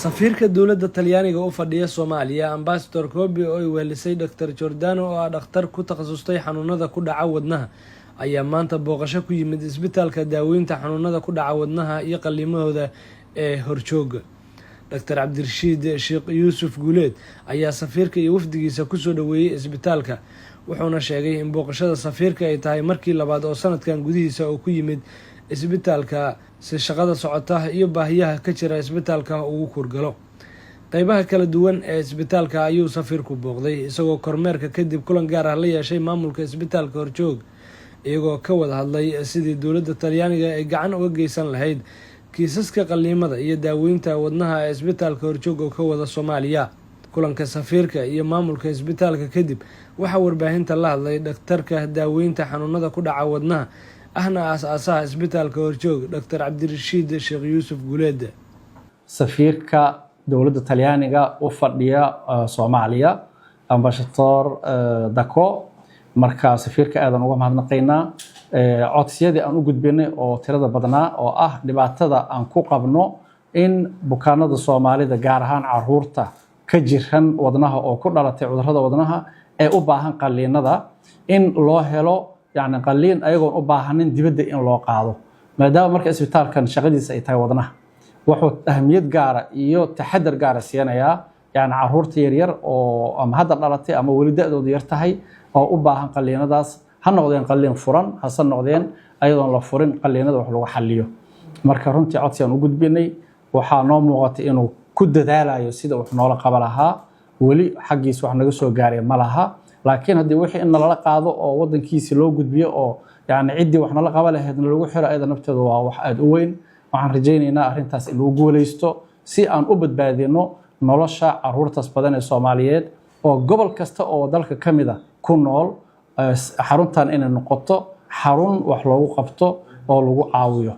Safiirka dowladda Talyaaniga u fadhiya Soomaaliya, Ambassador Coppi, oo ay wehelisay Dr Giordano, oo ah dhakhtar ku takhasustay xanuunada ku dhaca wadnaha, ayaa maanta booqasho ku yimid isbitaalka daaweynta xanuunada ku dhaca wadnaha iyo qaliimahooda ee Horjooga. Dr Cabdirashiid Sheekh Yuusuf Guuleed ayaa safiirka iyo wafdigiisa kusoo dhaweeyey isbitaalka, wuxuuna sheegay in booqashada safiirka ay tahay markii labaad oo sanadkan gudihiisa uu ku yimid isbitaalka, si shaqada socota iyo baahiyaha ka jira isbitaalka ugu kuurgalo. Qeybaha kala duwan ee isbitaalka ayuu safiirku booqday, isagoo kormeerka kadib kulan gaar ah la yeeshay maamulka isbitaalka Horjoog, iyagoo ka wada hadlay sidii dowladda Talyaaniga ay gacan uga geysan lahayd kiisaska qaliimada iyo daaweynta wadnaha ee isbitaalka Horjoog oo ka wada Soomaaliya. Kulanka safiirka iyo maamulka isbitaalka kadib, waxaa warbaahinta la hadlay dhakhtarka daaweynta xanuunada ku dhaca wadnaha, ahna aas-aasaha isbitaalka Horjoog, Dr Cabdirashiid Sheekh Yuusuf Guuleed. Safiirka dowladda Talyaaniga u fadhiya Soomaaliya, Ambassador Dacko. Marka safiirka aadan uga mahadnaqaynaa. Codsiyadii aan u gudbinay oo tirada badnaa, oo ah dhibaatada aan ku qabno in bukaanada Soomaalida, gaar ahaan caruurta ka jiran wadnaha oo ku dhalatay cudurrada wadnaha ee u baahan qaliinada, in loo helo yani qaliin ayagoon u baahanin dibadda in loo qaado. Maadaama marka isbitaalkan shaqadiisa ay tahay wadnaha, wuxuu ahmiyad gaara iyo taxadar gaara siinayaa yani caruurta yaryar oo ama hadda dhalatay ama weli da-doodu yar tahay oo u baahan qaliinadaas, ha noqdeen qaliin furan, hase noqdeen ayadoon la furin qaliinada wax lagu xaliyo. Marka runtii codsi aan u gudbinay, waxaa noo muuqatay inuu ku dadaalayo sida wax noola qaba lahaa. Weli xaggiisa wax naga soo gaaray ma laha, laakiin haddii wixii in nalala qaado oo wadankiisi loo gudbiyo oo yani ciddii wax nala qaba lahaydna lagu xiro, ayada nafteedu waa wax aada u weyn. Waxaan rajaynaynaa arrintaas in lagu guulaysto si aan u badbaadino nolosha caruurtaas badan ee Soomaaliyeed oo gobol kasta oo dalka ka mid a ku nool, xaruntan inay noqoto xarun wax loogu qabto oo lagu caawiyo.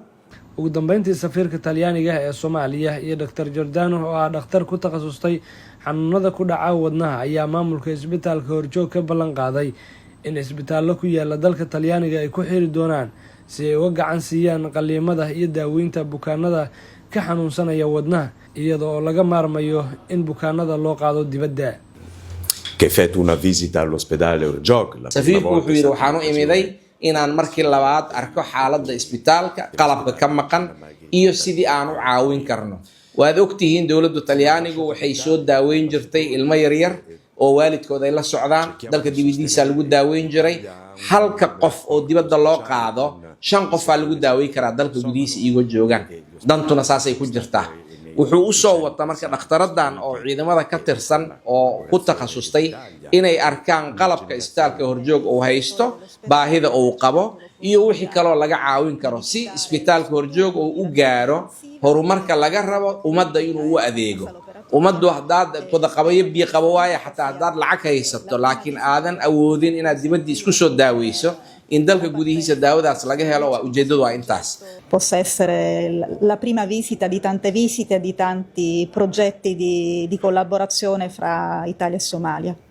Ugu dambeyntii, safiirka Talyaaniga ee Soomaaliya iyo Dr Giordano, oo ah dhakhtar ku takhasustay xanuunada ku dhaca wadnaha, ayaa maamulka isbitaalka Horjoog ka ballan qaaday in isbitaallo ku yaala dalka Talyaaniga ay ku xiri doonaan si ay uga gacan siiyaan qaliimada iyo daaweynta bukaanada ka xanuunsanaya wadnaha, iyada oo laga maarmayo in bukaanada loo qaado dibadda. Che effettua una visita all'ospedale Orjog. Safiirku wuxuu yidhi, waxaan u imiday inaan markii labaad arko xaaladda isbitaalka, qalabka ka maqan iyo sidii aan u caawin karno. Waad ogtihiin, dowladda Talyaanigu waxay soo daaweyn jirtay ilmo yaryar oo waalidkood ay la socdaan. Dalka dibadiisa lagu daaweyn jiray. Halka qof oo dibadda loo qaado, shan qofaa lagu daaweyn karaa dalka gudihiisa iyagoo joogaan. Dantuna saasay ku jirtaa. Wuxuu u soo wata marka dhakhtaradan oo ciidamada ka tirsan oo ku takhasustay inay arkaan qalabka isbitaalka Horjoog uu haysto, baahida uu qabo iyo wixii kaloo laga caawin karo, si isbitaalka Horjoog uu u gaaro horumarka laga rabo ummadda inuu u adeego. Ummaddu haddaad wadaqabayo biyo qabo waaye, xataa haddaad lacag haysato laakiin aadan awoodin inaad dibaddii isku soo daaweyso, in dalka gudihiisa daawadaas laga helo waa ujeeddadu, waa intaas. Possa essere la prima visita di tante visite, di tanti progetti di collaborazione fra Italia e Somalia.